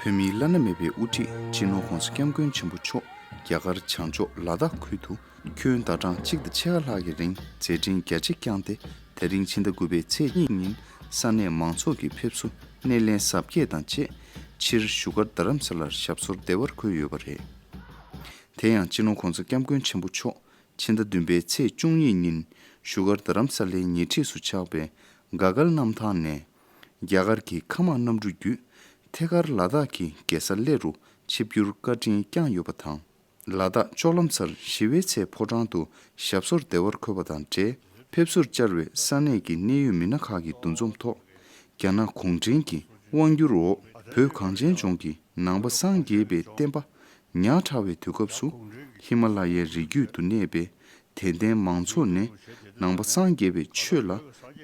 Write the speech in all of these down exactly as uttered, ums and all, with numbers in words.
བོད་མིའི་བླ་ན་མེད་པའི་དབུ་ཁྲིད་སྤྱི་ནོར་༸གོང་ས་༸སྐྱབས་མགོན་ཆེན་པོ་མཆོག་རྒྱ་གར་བྱང་ཕྱོགས་ལ་དྭགས་ཁུལ་དུ་ཁྱོན་ཟླ་གྲངས་གཅིག་དང་ཕྱེད་ཀ་ལྷག་གི་རིང་མཛད་འཕྲིན་རྒྱ་ཆེ་བསྐྱངས་ཏེ། དེ་རིང་ཕྱི་ཟླ་དགུ་པའི་ཚེས་གཉིས་ཉིན་ས་གནས་མང་ཚོགས་ཀྱི་ཕེབས་བསུ་སྣེ་ལེན་གཟབ་རྒྱས་དང་བཅས་ཕྱིར་བཞུགས་སྒར་རྡ་རམ་ས་ལར་ཞབས་སོར་བདེ་བར་འཁོད་ཡོད་པ་རེད། དེ་ཡང་སྤྱི་ནོར་༸གོང་ས་༸སྐྱབས་མགོན་ཆེན་པོ་མཆོག་ཕྱི་ཟླ་བདུན་པའི་ཚེས་བཅུ་གཉིས་ཉིན་བཞུགས་སྒར་རྡ་རམ་ས་ལའི་ཉེ་འཁྲིས་སུ་ཆགས་པའི་ག་གལ་གནམ་ཐང་ནས། རྒྱ་གར་གྱི་མཁའ་དམག་གནམ་གྲུ་བརྒྱུད་ཐད་ཀར་ལ་དྭགས་ཀྱི་རྒྱལ་ས་གླེ་རུ་ཆིབས་བསྒྱུར་བཀའ་དྲིན་བསྐྱངས་ཡོད་པ་དང་། ལ་དྭགས་ལྕོག་ལམ་སར་ཞི་བའི་ཚལ་ཕོ་བྲང་དུ་ཞབས་སོར་བདེ་བར་འཁོད་པ་དང་འབྲེལ། ཕེབས་བསུར་བཅར་བའི་ས་གནས་ཀྱི་གནད་ཡོད་མི་སྣ་ཁག་གི་འདུ་འཛོམས་ཐོག་རྒྱ་ནག་གུང་ཁྲན་གྱི་དབང་སྒྱུར་འོག་བོད་གངས་ཅན་ལྗོངས་ཀྱི་ནང་པ་སངས་རྒྱས་པའི་བསྟན་པ་ཉག་ཕྲ་བའི་དུས་སྐབས་སུ། ཧི་མ་ལ་ཡའི་རི་རྒྱུད་དུ་གནས་པའི་དད་ལྡན་མང་ཚོགས་ནས་ནང་པ་སངས་རྒྱས་པའི་ཆོས་ལ་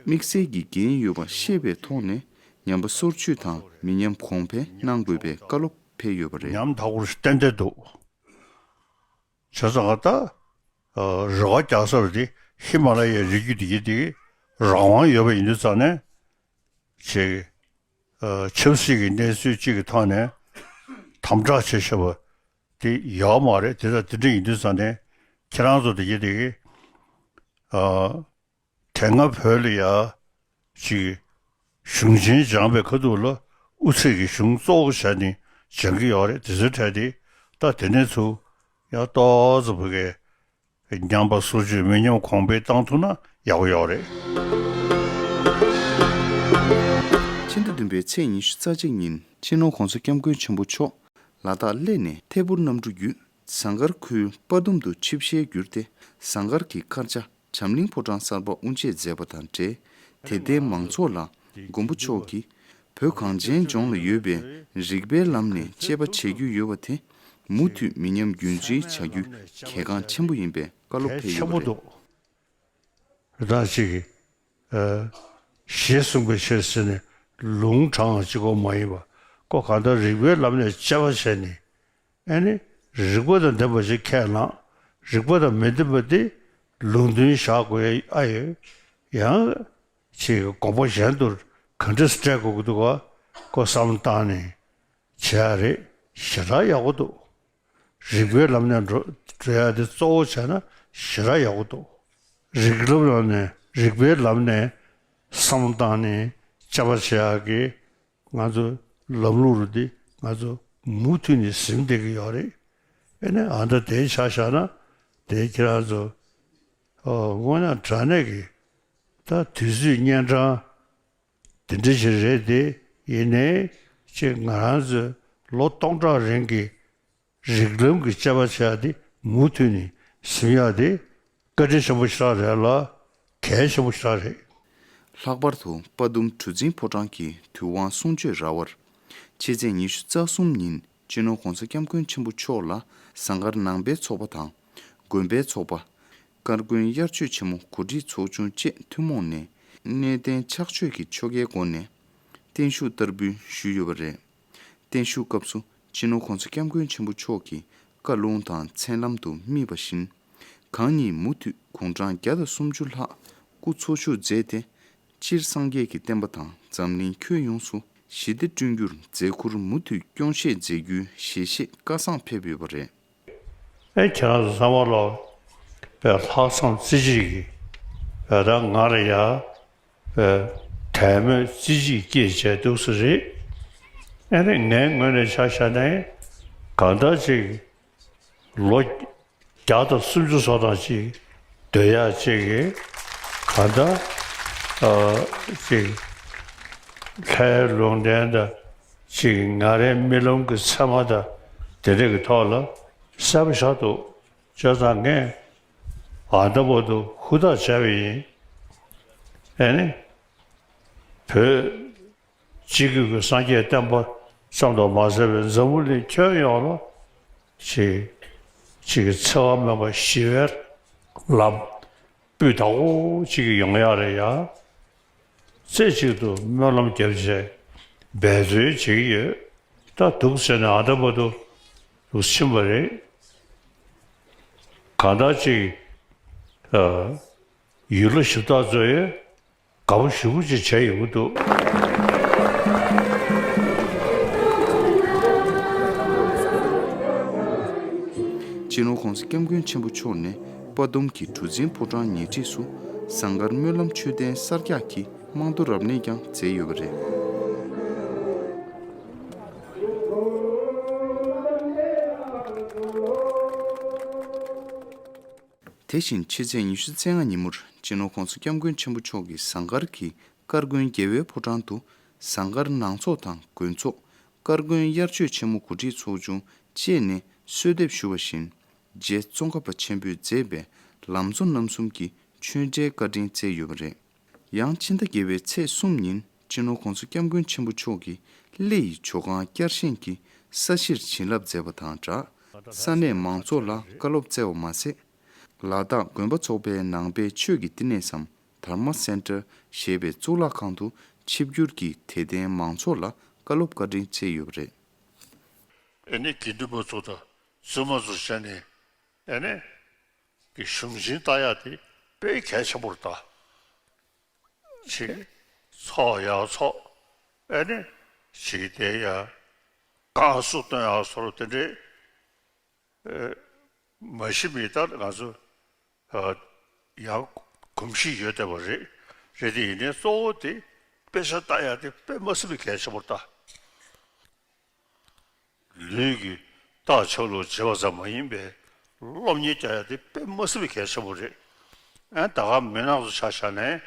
དམིགས་བསལ་གྱི་འགན་ཡོད་པ་ཤེས་པའི་ཐོག་ནས། ཉམས་པ་སོར་ཆུད་དང་མི་ཉམས་གོང་འཕེལ་གནང་དགོས་པའི་བཀའ་སློབ་ཕེབས་ཡོད་པ་རེད། ཉམ་ཐག་པོ་ཞིག་ཏན་ཏན་འདུག་བྱས་ཙང་ད། ཨ། རེ་བ་རྒྱག་ས་རེད་དེ། ཧི་མ་ལ་ཡའི་རི་རྒྱུད་དེ་ཡི་དེ་རང་དབང་ཡོད་པ་ཡིན་དུས་ཙང་ནས། ཅིག་ཨ། ཆབ་སྲིད་ཀྱི་གནས་ཚུལ་གཅིག་གི་ཐོག་ནས་དམ་དྲག་བྱེད་བཞིན་པ་དེ་ཡོད་མ་རེད། དེ་ལྟར་དེ་འདྲ་ཡིན་དུས་ཙང་ནས་ཁྱེད་རང་ཚོ་དེ་ཡི་དེ་གི་ཨ། དེ་སྔ་བོད་ལ་ཡ་ཅིག་གཞུང་ཆེན་སྦྱངས་པའི་ཁ་ཐུག་ལ་དབུ་ཚད་ཀྱི་གཞུང་གཙོ་བོ་བྱས་ནས་སྦྱང་གི་ཡོད་རེད། དེ་ཚོའི་གྲས་དེ་ད་དེ་ནས་ཚུར་ཡང་ཏོག་ཙམ་བོད་སྐད་ཉམས་པ་སོར་ཆུད་མི་ཉམས་གོང་འཕེལ་བཏང་ཐུབ་ན་ཡག་པོ་ཡོད་རེད། ཕྱི་ཟླ་བདུན་པའི་ཚེས་ཉི་ཤུ་རྩ་གཅིག་ཉིན་སྤྱི་ནོར་༸གོང་ས་༸སྐྱབས་མགོན་ཆེན་པོ་མཆོག་ལ་དྭགས་གླེ་ནས་ཐད་འཕུར་གནམ་གྲུ་བརྒྱུད་ཟངས་དཀར་ཁུལ་དཔའ་གདུམ་དུ་ཆིབས་ཞལ་བསྒྱུར་ཏེ། ཟངས་དཀར་གྱི་དཀར་ཆ་འཛམ་གླིང་ཕོ་བྲང་གསར་པ་དབུ་འབྱེད་མཛད་པ་དང་འབྲེལ། དད་ལྡན་མང་ཚོགས་ལ་མགོན་པོ་མཆོག་གིས་བོད་གངས་ཅན་ལྗོངས་ལ་ཡོད་པའི་རིག་པའི་ལམ་ནས་དཔྱད་པ་བྱེད་རྒྱུ་ཡོད་པ་དེ་མུ་མཐུད་མི་ཉམས་རྒྱུན་འཛིན་བྱ་རྒྱུ་གལ་འགངས་ཆེན་པོ་ཡིན་པའི་བཀའ་སློབ་ཕེབས་ཡོད་པ་རེད། ད་ཅིག་ཨ། ཞེས་གསུངས་པའི་ཕྱིར་ཟེར་ནས་ལུང་དྲངས་གཅིག་པོ་མ་ཡིན་པ། ཁོ་གང་ལྟར་རིག་པའི་ལམ་ནས་དཔྱད་པ་བྱས་ནས། ཨ་ནི་རིག་པ་དང་ལྡན་པ་ཞིག་ཁས་བླངས། རིག་པ་དང་མི་ལྡན་པ་དེ་ལུང་འདྲེན་བཞག་དགོས་ཡ་ཨ་ཡོད། ཡང་ཅིག་དགོངས་པ་གཞན་དུ་ག་འདྲ་སྤྲད་དགོས་ཀྱི་འདུག་ག་ཁོ་བསམ་བློ་བཏང་ནས་བྱས་ཡ་རེད། ཞེ་དྲག་ཡག་པོ་འདུག་རིག་པའི་ལམ་ནས་འགྲོ་འགྲོ་ཡ་དེ་གཙོ་བོ་བྱས་ན་ཞེ་དྲག་ཡག་པོ་འདུག་རིག་ལམ་ནང་ནས་རིག་པའི་ལམ་ནས་བསམ་བློ་བཏང་ནས་དཔྱད་པ་བྱེད་ཡག་གི་ང་ཚོ་ལམ་ལུགས་རུ་འདི་ང་ཚོ་མུ་མཐུད་ནས་ཟིན་བསྡད་ཀྱི་ཡོད་རེད། ཨེ་ནས་ཨ་ད་དེ་ཆ་བཞག་ན་དེ་ཁྱེད་རང་ཚོ་ཨོ་དངོས་གནས་དྲང་གནས་ཀྱི་ད་དུས་ཚོད་གཉན་འཕྲང་དེ་འདྲ་ཞིག་རེད་དེ། ཡིན་ནའི་ཅིག་ང་རང་ཚོའི་ལོ་སྟོང་ཕྲག་རིང་གི་རིགས་ལམ་གྱི་དཔྱད་པ་བྱེད་ཡག་དེ་མུ་མཐུད་ནས་ཟིན་ཡག་དེ་བཀའ་དྲིན་ཆེན་པོ་ཞེ་དྲག་རེད་ལ། གལ་ཆེན་པོ་ཞེ་དྲག་རེད། ལྷག་པར་དུ་དཔའ་གདུམ་གྲུ་འཛིན་ཕོ་བྲང་གི་དུས་དབང་གསུང་ཆོས་ར་བར་ཕྱི་ཚེས་ཉི་ཤུ་རྩ་གསུམ་ཉིན་སྤྱི་ནོར་༸གོང་ས་༸སྐྱབས་མགོན་ཆེན་པོ་མཆོག་ལ་ཟངས་དཀར་ནང་པའི་ཚོགས་པ་དང་དགོན་པའི་ཚོགས་པ། དཀར་དགོན་དབྱར་ཆོས་ཆེན་མོ་གོ་སྒྲིག་ཚོགས་ཆུང་བཅས་ཐུན་མོང་ནས་གནས་བརྟན་ཕྱག་མཆོད་ཀྱི་ཆོ་གའི་སྒོ་ནས་བརྟན་བཞུགས་བསྟར་འབུལ་ཞུས་ཡོད་པ་རེད། བརྟན་བཞུགས་སྐབས་སུ་སྤྱི་ནོར་༸གོང་ས་༸སྐྱབས་མགོན་ཆེན་པོ་མཆོག་གི་བཀའ་ལུང་དང་མཚན་ལམ་དུ་དམིགས་པ་བཞིན། གང་ཉིད་མུ་མཐུད་དགུང་གྲངས་བརྒྱ་དང་སུམ་ཅུ་ལྷག་སྐུ་འཚོ་བཞུགས་མཛད་དེ། སྤྱིར་སངས་རྒྱས་ཀྱི་བསྟན་པ་དང་འཛམ་གླིང་ཁྱོན་ཡོངས་སུ་ཞི་བདེ་བསྐྲུན་རྒྱུར་མཛད་ཁུར་མུ་མཐུད་སྐྱོང་ཤེས་མཛད་རྒྱུའི་ཞལ་བཞེས་བཀའ་བཟང་ཕེབས་ཡོད་པ་རེད། ཨེ་ཁྱེད་རང་ཚོ་ཚང་མ་ལོ་པའི་ལྷག་བསམ་རྩེ་གཅིག་གིས་བོད་དང་ང་ལ་ཡ་པའི་དད་མོས་རྩེ་གཅིག་སྐྱེས་བྱས་འདུག་ས་རེད། ཨེ་ནི་ངའི་ངོས་ནས་ཆ་བཞག་ན་གང་ལྟར་ཅིག་ལོ་བརྒྱ་དང་སུམ་ཅུ་སོ་དང་ཅིག་སྡོད་ཡག་ཅིག་གིས་གང་ལྟར་ཨ་ཅིག་ལྷའི་ལུང་བསྟན་དང་ཅིག་ང་རའི་རྨི་ལམ་གྱི་མཚན་མ་དང་དེ་འདྲ་གི་ཐོག་ལ་གསལ་པོ་ཆགས་འདུག་བྱས་ཙང་ངས་ཨ་ད་བར་དུ་ཧུར་ཐག་བྱས་པ་ཡིན། ཨེ་ནི་བོད་སྤྱི་སྒེར་གྱི་སངས་རྒྱས་བསྟན་པ་ཙམ་དུ་མ་ཟད་པའི་འཛམ་བུ་གླིང་ཁྱོན་ཡོངས་ལ་ཅིག་ཅིག་གི་འཚེ་བ་མེད་པ་ཞི་བའི་ལམ་སྤུས་དག་པོ་ཅིག་ཡོང་ཡག་ལ་ཡ་རྩེ་གཅིག་ཏུ་སྨོན་ལམ་བརྒྱབ་བྱས་འབད་རྩོལ་བྱེད་ཀྱི་ཡོད། ད་འདུག་ཟེར་ནས་ཨ་ད་བར་དུ་འདུག་ཕྱིན་པ་རེད། གང་ལྟར་ཅིག་ཨ་ཡུལ་ལྷ་གཞི་བདག་ཚོས་དགའ་པོ་ཞེ་པོ་ཅིག་བྱས་ཡོང་གི་འདུག་སྤྱི་ནོར་༸གོང་ས་༸སྐྱབས་མགོན་ཆེན་པོ་མཆོག་ནས་དཔའ་གདུང་གི་གྲུ་གཟིངས་ཕོ་བྲང་ཉེ་འཁྲིས་སུ་ཟངས་དཀར་སྨོན་ལམ་མཆོད་རྟེན་གསར་རྒྱག་གི་རྨང་རྡོ་རབ་གནས་ཀྱང་མཛད་ཡོད་པ་རེད། དེ་བཞིན་ཕྱི་ཚེས་ཉི་ཤུ་རྩ་ལྔ་ཉིན་མོར་སྤྱི་ནོར་༸གོང་ས་༸སྐྱབས་མགོན་ཆེན་པོ་མཆོག་གིས་ཟངས་དཀར་གྱི་དཀར་དགོན་རྒྱལ་བའི་ཕོ་བྲང་དུ་ཟངས་དཀར་ནང་ཚོགས་དང་དགོན་ཚོགས། དཀར་དགོན་དབྱར་ཆོས་ཆེན་མོ་གོ་སྒྲིག་ཚོགས་ཆུང་བཅས་ནས་གསོལ་འདེབས་ཞུ་བ་བཞིན། རྗེ་ཙོང་ཁ་པ་ཆེན་པོས་མཛད་པའི་ལམ་གཙོ་རྣམ་གསུམ་གྱི་ཆོས་འབྲེལ་བཀའ་དྲིན་སྩལ་ཡོད་པ་རེད། ཡང་ཕྱི་ཟླ་བརྒྱད་པའི་ཚེས་གསུམ་ཉིན་སྤྱི་ནོར་༸གོང་ས་༸སྐྱབས་མགོན་ཆེན་པོ་མཆོག་གིས་གླེ་ཡི་ཇོ་ཁང་བསྐྱར་བཞེངས་ཀྱི་ས་གཞིར་བྱིན་རླབས་མཛད་པ་དང་སྦྲགས། ས་གནས་མང་ཚོགས་ལ་བཀའ་སློབ་སྩལ་བ་མ་ཟད། ལ་དྭགས་དགོན་པ་ཚོགས་པའི་ནང་པའི་ཆོས་ཀྱི་བསྟི་གནས་སམ་དྷརྨ་སེན་ཊར་ཞེས་པའི་གཙུག་ལག་ཁང་དུ་ཆིབས་བསྒྱུར་གྱིས་དད་ལྡན་མང་ཚོགས་ལ་བཀའ་སློབ་བཀའ་དྲིན་སྩལ་ཡོད་པ་རེད། ཨེ་ནི་དགེ་འདུན་པ་ཚོ་དང་བཙུན་མ་ཚོ་བྱས་ནས་ཨེ་ནི་གི་གཞུང་ཆེན་ལྟ་ཡག་དེ་དཔེ་གལ་ཆེན་པོ་རེད་ད། ཅིག་ཚོགས་ཡག་ཚོགས། ཨེ་ནི་ཅིག་དེ་ཡ་བསྐང་གསོ་སྟོན་ཡག་བཟོ་འདྲ་དེ་འདྲའི་ཨེ་མ་གཞི་མི་ལྟར་ང་ཚོ་ཨ་ཡང་གོམས་གཤིས་ཡོད་བསྡད་པ་རེད། རེད་དེ་ཡིན་ནའི་གཙོ་བོ་དེ་དཔེ་ཆ་ལྟ་ཡག་དེ་དཔེ་མ་སྲིད་པའི་གལ་ཆེན་པོ་རེད་ད། ལུས་ཀྱི་རྟགས་ཆ་ལུགས་བྱེད་པ་ཙམ་མ་ཡིན་པའི་སློབ་གཉེར་རྒྱག་ཡ་དེ་དཔེ་མ་སྲིད་པའི་གལ་ཆེན་པོ་རེད། ཨ་ད་ག་མི་ནག་ཚོ་ཆ་བཞག་ནས་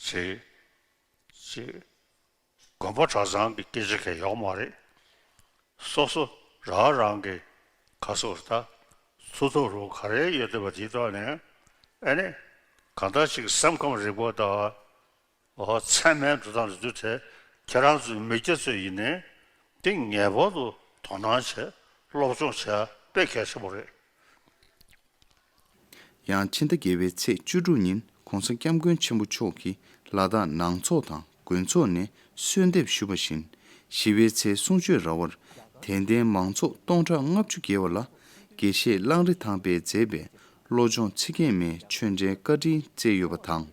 ཅིག་ཅིག་དགོན་པ་གྲྭ་ཚང་གི་སྐད་ཆ་གང་ཡོད་མ་རེད། སོ་སོ་རང་རང་གི་ག་སོ་ད་སུ་ཐོག་རུ་ག་རེ་ཡོད་བསྡད་པ་དེའི་ཐོག་ནས་ཨ་ནི་གང་ལྟར་ཅིག་སེམས་ཁམས་རིག་པ་དང་། འོ་ཚད་མའི་འགྲོ་སྟངས་རེད་འདུག་དེ་ཁྱེད་རང་ཚོའི་མི་སྐྱ་ཚོས་ཡིན་ནའི་དེ་ངེས་པར་དུ་དོ་སྣང་བྱས་སློབ་སྦྱོང་བྱས་དཔེ་གལ་ཆེན་པོ་རེད། ཡང་ཕྱི་ཟླ་བརྒྱད་པའི་ཚེས་བཅུ་དྲུག་ཉིན་༸གོང་ས་༸སྐྱབས་མགོན་ཆེན་པོ་མཆོག་གིས་ལ་དྭགས་ནང་ཚོགས་དང་དགོན་ཚོགས་ནས་གསོལ་འདེབས་ཞུས་པ་བཞིན། ཞི་བའི་ཚལ་གསུང་ཆོས་ར་བར་དད་ལྡན་མང་ཚོགས་སྟོང་ཕྲག་ལྔ་བཅུ་བརྒལ་བ་ལ་དགེ་བཤེས་གླང་རི་ཐང་པས་མཛད་པའི་བློ་སྦྱོང་ཚིག་བརྒྱད་མའི་ཆོས་འབྲེལ་བཀའ་དྲིན་སྩལ་ཡོད་པ་དང་།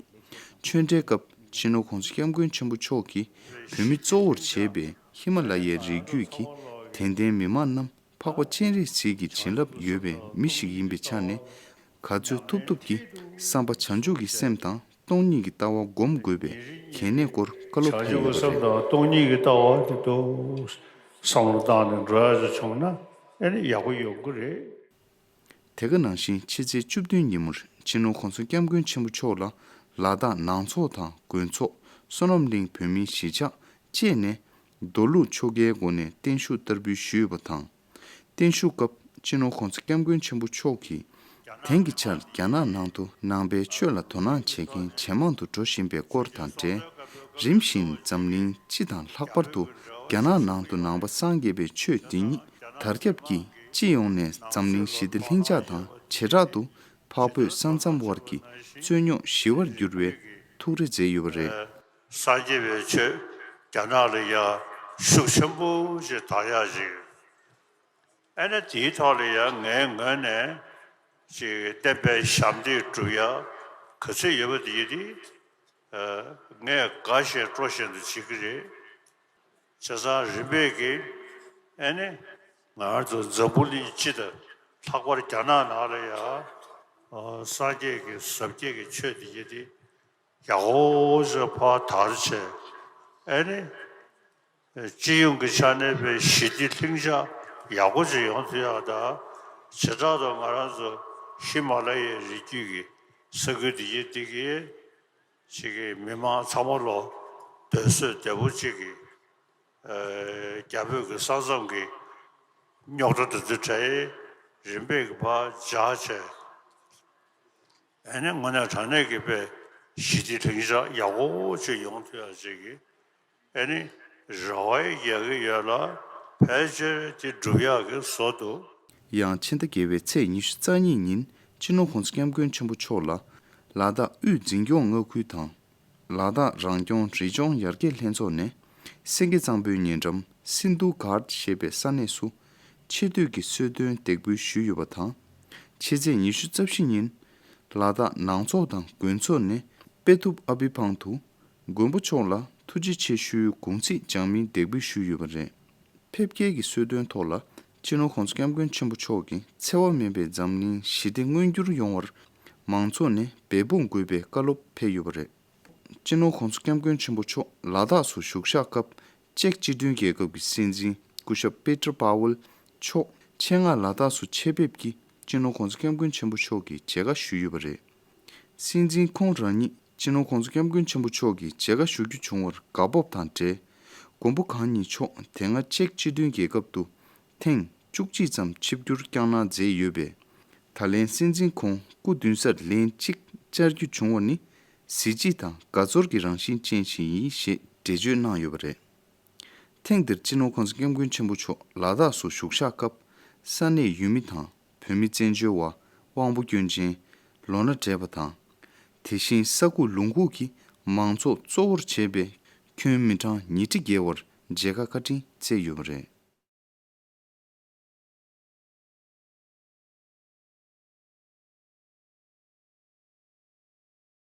ཆོས་འབྲེལ་སྐབས་སྤྱི་ནོར་༸གོང་ས་༸སྐྱབས་མགོན་ཆེན་པོ་མཆོག་གིས་བོད་མི་གཙོ་བོར་བྱས་པའི་ཧི་མ་ལ་ཡའི་རི་རྒྱུད་ཀྱི་དད་ལྡན་མི་མང་རྣམས་འཕགས་པ་སྤྱན་རས་གཟིགས་ཀྱི་བྱིན་རླབས་ཡོད་པའི་མི་ཞིག་ཡིན་པའི་ཆ་ནས། ག་ཚོད་ཐུབ་ཐུབ་ཀྱིས་བསམ་པ་བྱང་ཆུབ་ཀྱི་སེམས་དང་སྟོང་ཉིད་ཀྱི་ལྟ་བ་སྒོམ་དགོས་པའི་གལ་གནད་སྐོར་བཀའ་སློབ་བྱང་ཕེབས་ཆུབ་ཡོད་པ་སེམས་རེད། དང་སྟོང་ཉིད་ཀྱི་ལྟ་བ་དེ་ཚོ་བསམ་བློ་བཏང་ནས་འགྲོ་ཡག་ཅིག་བྱུང་ན་ཨེ་ནི་ཡག་པོ་ཡོང་གི་རེད། དེ་ག་ནང་བཞིན་ཕྱི་ཚེས་བཅུ་བདུན་ཉིན་མོར་སྤྱི་ནོར་༸གོང་ས་༸སྐྱབས་མགོན་ཆེན་པོ་མཆོག་ལ་ལ་དྭགས་ནང་ཚོགས་དང་དགོན་ཚོགས། བསོད་ནམས་གླིང་བོད་མིའི་གཞིས་ཆགས་བཅས་ནས་མདོ་ལུགས་ཆོ་གའི་སྒོ་ནས་བརྟན་བཞུགས་བསྟར་འབུལ་ཞུས་ཡོད་པ་དང་། བརྟན་བཞུགས་སྐབས་སྤྱི་ནོར་༸གོང་ས་༸སྐྱབས་མགོན་ཆེན་པོ་མཆོག་གིས། དེང་གི་ཆར་རྒྱ་ནག་ནང་དུ་ནང་པའི་ཆོས་ལ་དོ་སྣང་བྱེད་མཁན་ཇེ་མང་དུ་འགྲོ་བཞིན་པའི་སྐོར་དང་འབྲེལ། རིམ་བཞིན་འཛམ་གླིང་སྤྱི་དང་ལྷག་པར་དུ་རྒྱ་ནག་ནང་དུ་ནང་པ་སངས་རྒྱས་པའི་ཆོས་འདི་ཉིད་དར་ཁྱབ་ཀྱིས་སྤྱི་ཡོངས་ནས་འཛམ་གླིང་ཞི་བདེ་ལྷིང་འཇགས་དང་བྱེ་བྲག་ཏུ་འཕགས་བོད་ས་མཚམས་དབར་གྱི་རྩོད་རྙོག་ཞི་བར་འགྱུར་བའི་ཐུགས་རེ་མཛད་ཡོད་པ་རེད། སངས་རྒྱས་པའི་ཆོས་རྒྱ་ནག་ལ་ཡང་ཤུགས་ཆེན་པོ་ཞིག་དར་ཡག་ཅིག་ཨ་ནི་དེའི་ཐོག་ལ་ཡང་ངའི་ངོས་ནས་ཅིག་བསྟན་པའི་ཞབས་འདེགས་སྒྲུབ་ཡ་ག་ཚོད་ཡོད་པ་དེ་ཡིན་དེ་ངས་དགའ་བཞིན་སྤྲོ་བཞིན་དུ་བྱེད་ཀྱི་རེད། བྱས་ཙང་རིམ་པས་ཀྱིས་ཨ་ནི་ང་རང་ཚོ་འཛམ་བུ་གླིང་སྤྱི་དང་ལྷག་པར་རྒྱ་ནག་ནང་ལ་ཡང་སངས་རྒྱས་ཀྱི་ཟབ་རྒྱས་ཀྱི་ཆོས་དེ་ཡིན་དེ་ཡག་པོ་ཞིག་ཕར་དར་བྱས་ཨ་ནི། སྤྱི་ཡོངས་ཀྱི་ཆ་ནས་པའི་ཞི་བདེ་ལྷིང་འཇགས་ཡག་པོ་ཅིག་ཡོང་ཐུབ་ཡག་དང་། བྱེ་བྲག་ཏུ་ང་རང་ཚོ་ཧི་མ་ལ་ཡའི་རི་རྒྱུད་ཀྱི་ས་ཁུལ་འདི་ཡི་འདི་གི་ཅིག་གི་མི་མང་ཚང་མ་ལོ་སྡོད་གསོས་བདེ་པོ་ཅིག་གི་རྒྱ་བོད་ཀྱི་ས་མཚམས་ཀྱི་རྙོག་དྲ་འདི་ཚོ་གྲས་རིམ་པས་ཀྱི་ཕར་འཇགས་བྱས། ཨ་ནི་དངོས་གནས་དྲང་གནས་ཀྱི་པའི་ཞི་བདེ་ལྷིང་འཇགས་ཡག་པོ་ཅིག་ཡོང་ཐུབ་ཡག་ཅིག་གི་ཨ་ནི་རེ་བ་རྒྱག་གི་ཡོད་ལ་ཕལ་ཆེར་དེ་འགྲུབ་ཡག་གི་བཟོ་འདུག་ཡང་ཕྱི་ཟླ་བརྒྱད་པའི་ཚེས་ཉི་ཤུ་རྩ་གཉིས་ཉིན་སྤྱི་ནོར་༸གོང་ས་༸སྐྱབས་མགོན་ཆེན་པོ་མཆོག་ལ་ལ་དྭགས་དབུས་འཛིན་སྐྱོང་མངའ་ཁུལ་དང་། ལ་དྭགས་རང་སྐྱོང་རི་ལྗོངས་ཡར་རྒྱས་ལྷན་ཚོགས་ནས་སེང་གེ་གཙང་པོའི་ཉེ་འགྲམ་སིན་དྷུ་གྷར་ཞེས་པའི་ས་གནས་སུ་ཆེ་བསྟོད་ཀྱི་གསོལ་སྟོན་འདེགས་འབུལ་ཞུས་ཡོད་པ་དང་། ཕྱི་ཚེས་ཉི་ཤུ་རྩ་བཞི་ཉིན་ལ་དྭགས་ནང་ཚོགས་དང་དགོན་ཚོགས་ནས་དཔེ་ཐུབ་ཨ་བི་ཕང་དུ་མགོན་པོ་མཆོག་ལ་ཐུགས་རྗེ་ཆེ་ཞུའི་དགུང་ཚིགས་བགྲང་མིན་འདེགས་འབུལ་ཞུས་ཡོད་པ་རེད། ཕེབས་སྐྱེལ་གྱི་གསོལ་སྟོན་ཐོག་ལ་ སྤྱི་ནོར་༸གོང་ས་༸སྐྱབས་མགོན་ཆེན་པོ་མཆོག་གིས་འཚེ་བ་མེད་པའི་འཛམ་གླིང་ཞི་བདེ་མངོན་འགྱུར་ཡོང་བར་མང་ཚོགས་ནས་འབད་འབུངས་དགོས་པའི་བཀའ་སློབ་ཕེབས་ཡོད་པ་རེད། སྤྱི་ནོར་༸གོང་ས་༸སྐྱབས་མགོན་ཆེན་པོ་མཆོག་ལ་དྭགས་སུ་བཞུགས་ཞག་སྐབས་ཅེཀ་སྤྱི་མཐུན་རྒྱལ་ཁབ་ཀྱི་སྲིད་འཛིན་སྐུ་ཞབས་པེ་ཏྲ་པཱ་ཝེལ་མཆོག་ཆེད་མངགས་ལ་དྭགས་སུ་ཆེད་ཕེབས་ཀྱིས་སྤྱི་ནོར་༸གོང་ས་༸སྐྱབས་མགོན་ཆེན་པོ་མཆོག་གི་མཇལ་ཁ་ཞུས་ཡོད་པ་རེད། སྲིད་འཛིན་ཁོང་རང་ཉིད་སྤྱི་ནོར་༸གོང་ས་༸སྐྱབས་མགོན་ཆེན་པོ་མཆོག་གི་མཇལ་ཁ་ཞུ་རྒྱུ་བྱུང་བར་དགའ་སྤོབས་དང་འབྲེལ། མགོན་པོ་གང་ཉིད་མཆོག་དེ་སྔ་ཅེཀ་སྤྱི་མཐུན་རྒྱལ་ཁབ་ཏུ་ཐེངས་བཅུ་གཅིག་ཙམ་ཆིབས་བསྒྱུར་བསྐྱངས་གནང་མཛད་ཡོད་པས། ད་ལན་སྲིད་འཛིན་ཁོང་སྐུ་མདུན་སར་ལན་གཅིག་བཅར་རྒྱུ་བྱུང་བ་ནི་གཟི་བརྗིད་དང་དགའ་ཚོར་གྱི་རང་བཞིན་ཅན་ཞིག་ཡིན་ཞེས་འགྲེལ་བརྗོད་གནང་ཡོད་པ་རེད། ཐེངས་འདིར་སྤྱི་ནོར་༸གོང་ས་༸སྐྱབས་མགོན་ཆེན་པོ་མཆོག་ལ་དྭགས་སུ་བཞུགས་ཞག་སྐབས་ས་གནས་ཡུལ་མི་དང་བོད་མི་བཙན་བྱོལ་བ་དབང་པོ་སྐྱོན་ཅན་ལོ་ན་བགྲེས་པ་དང་། དེ་བཞིན་ས་ཁུག་ལུང་ཁུག་གི་མང་ཚོགས་གཙོ་བོར་བྱས་པའི་ཁྱོན་མི་གྲངས་ཉིས་ཁྲི་བརྒལ་བར་མཇལ་ཁ་བཀའ་དྲིན་སྩལ་ཡོད་པ་རེད།